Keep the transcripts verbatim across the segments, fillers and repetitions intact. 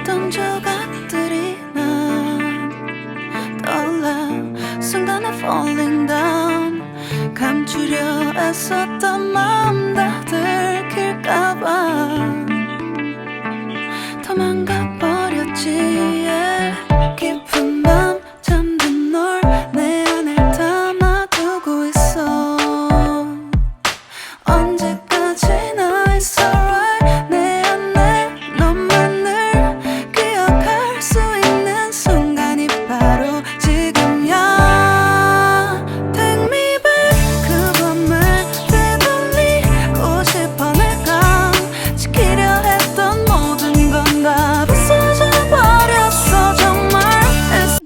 던 조각들이 난 떠올라 순간에 falling down 감추려 애썼던 마음 다 들킬까봐 도망가 버렸지 yeah. 깊은 밤 잠든 널 내 안에 담아두고 있어 언제까지나 it's alright 내 안에 너만을 기억할 수 있는 순간이 바로 지금이야 Take me back 그 밤을 되돌리고 싶어 내가 지키려 했던 모든 건 다 부서져 버렸어 정말 It's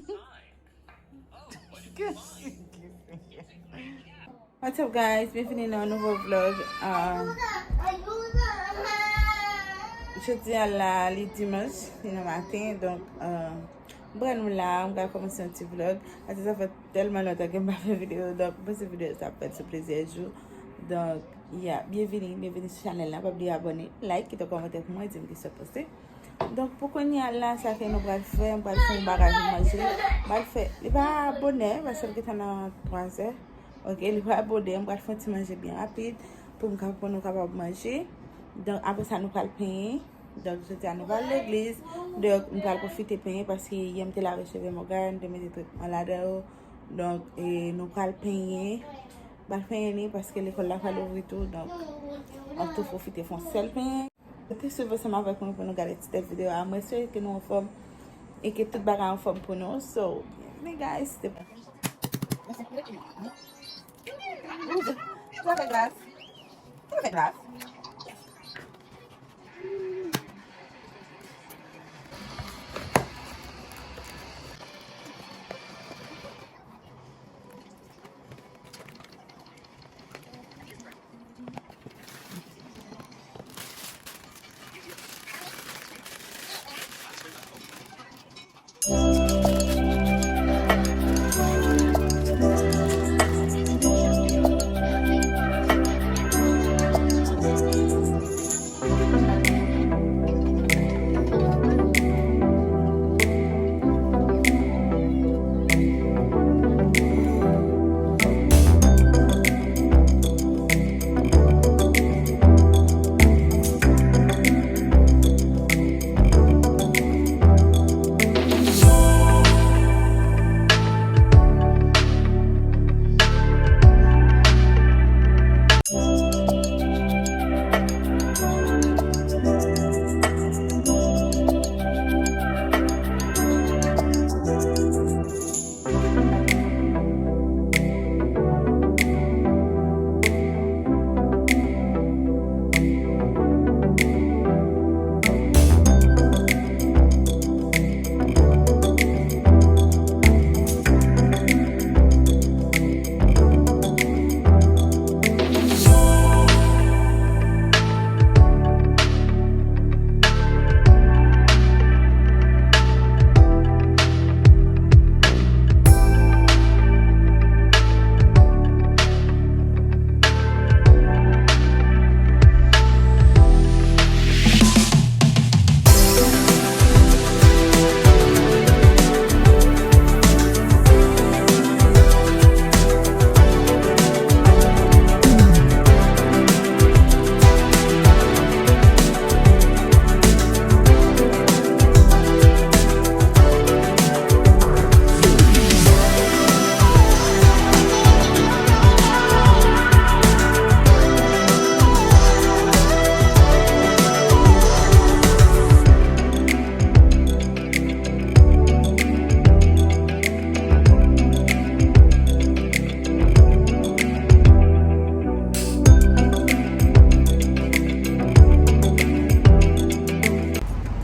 What's up guys, byenvini nan yon nouvo vlog. Um, jodi a la li dimanch, li nan maten, donk um, m pran nou la, m ka kòmanse yon ti vlog. Paske sa fè tèlman lontan ke m pa fè videyo, donk m panse videyo sa ap fèt sou plizyè jou. Donk, yeah, byenvini, byenvini sou chanèl la. Pa bliye abòne, like, kite yon kòmantè pou mwen, di m kisa w panse. Donk pou kounye a la sa ke nou pral fè, m pral fè yon bagay pou manje. M pral fè, li pa bonè, paske l gentan nan twa zè. Ok, li pa bonè, m pral fè yon ti manje byen rapid pou m ka, pou nou kapab manje. Donk apre sa nou pral penyen. Donk jodi a nou pral legliz. Donk m pral pwofite penyen paske yè m te lave cheve Morgan, m te mete tretman ladan yo. Donk e, nou pral penyen. M pral penyen li paske lekòl la pral ouvri tou. Donk m ap tou pwofite fè yon sèl penyen. Rete swiv ansanm avèk mwen pou nou gade ti tèt videyo a. Mwen swete ke nou anfòm e ke tout bagay anfòm pou nou. So, byenvini guys. Sa fè glas. Sa fè glas.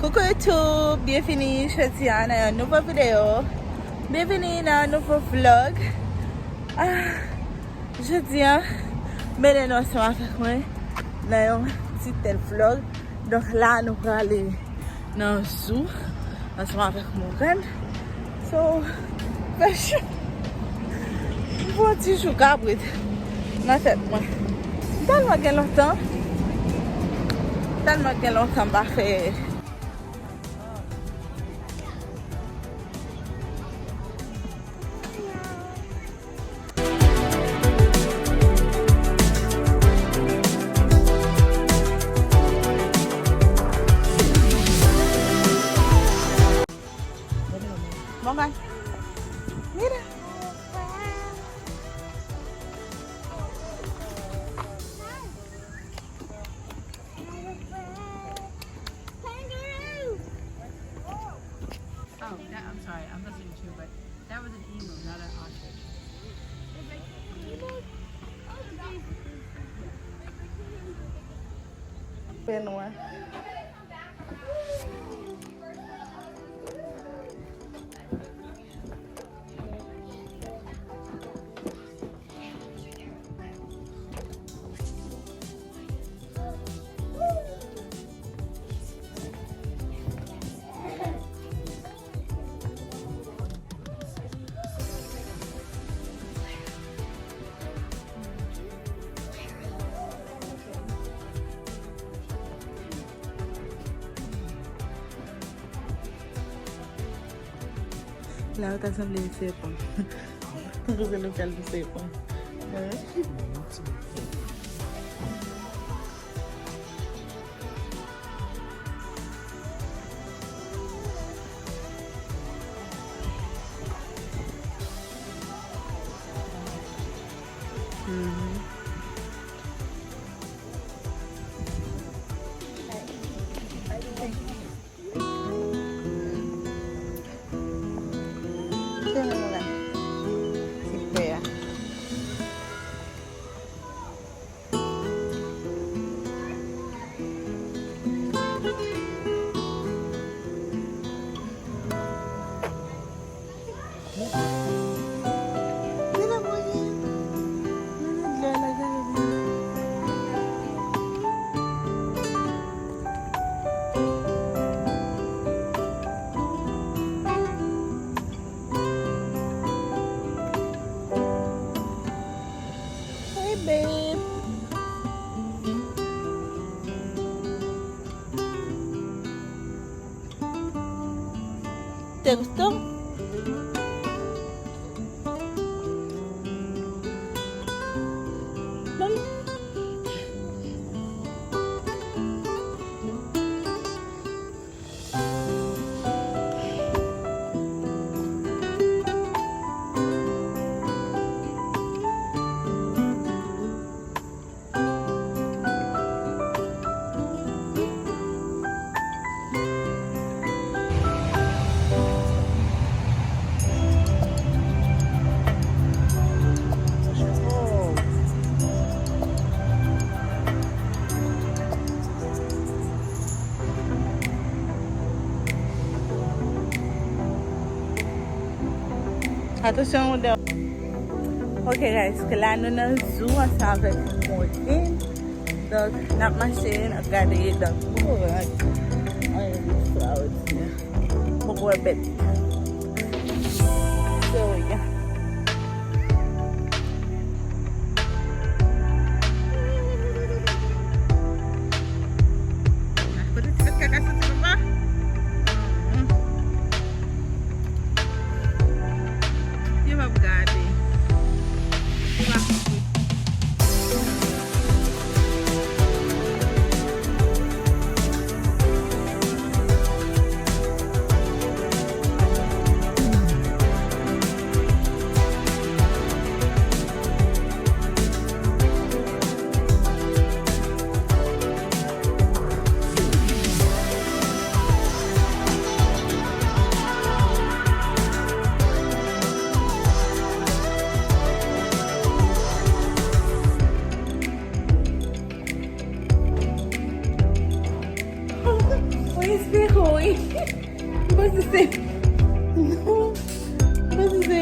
Coucou YouTube, byenvini jodi a nan yon nouvo videyo. Byenvini nan yon nouvo vlog. Ah, jodi a, mennen nou ansanm avèk mwen nan yon ti tèt vlog. Donk la nou prale nan zoo ansanm avèk Morgan. So, fè cho. M pran ti jou kabrit nan tèt mwen. M tèlman gen lontan. Tèlman gen lontan m pa fè. Fè nwa. La, yo ta sanble yon sèpan. Tankou se lokal pou sèpan. Hein? Mhm. Tande mwen la. Ti frè a. Hey, babe. Te gusto? Mami. Atansyon, ou dèyè. Ok, guys, ke la nou nan zoo ansanm avèk Morgan. Donk, n ap mache, n ap gade, donk, oh, anyen ekstraòdinè. Poko wè bèt. So, yeah. Kote ti bèt kaka soti, papa? Yo p ap gade. Yo p ap koute. Mwen espere wi. Mwen panse se, non. Mwen panse se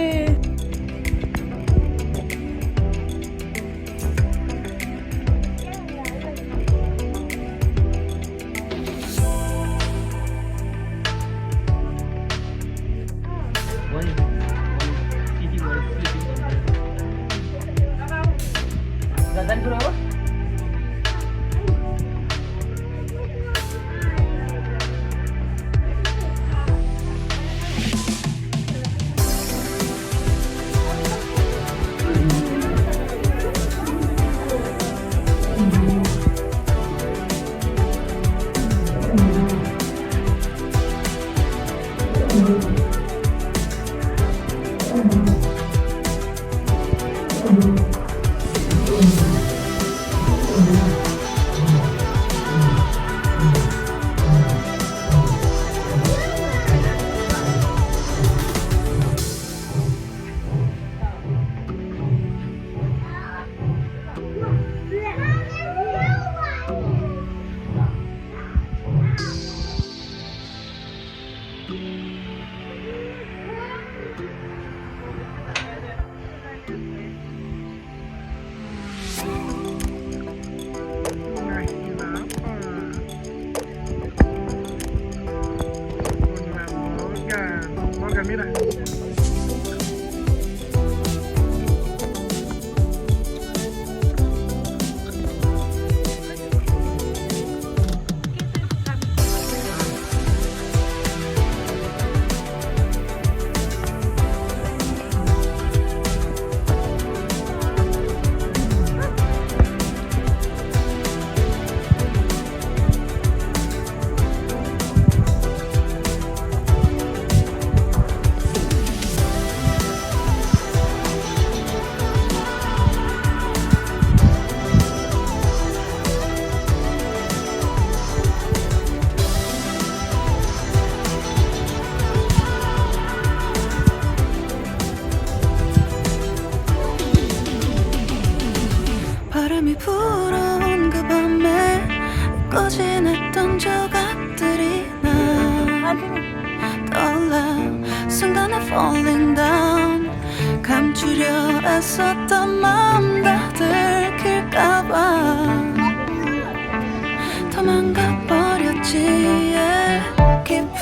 고지했던 조각들이 날 떠올라 순간에 falling down 감추려 애썼던 마음 다 들킬까봐 도망가 버렸지 yeah. 깊은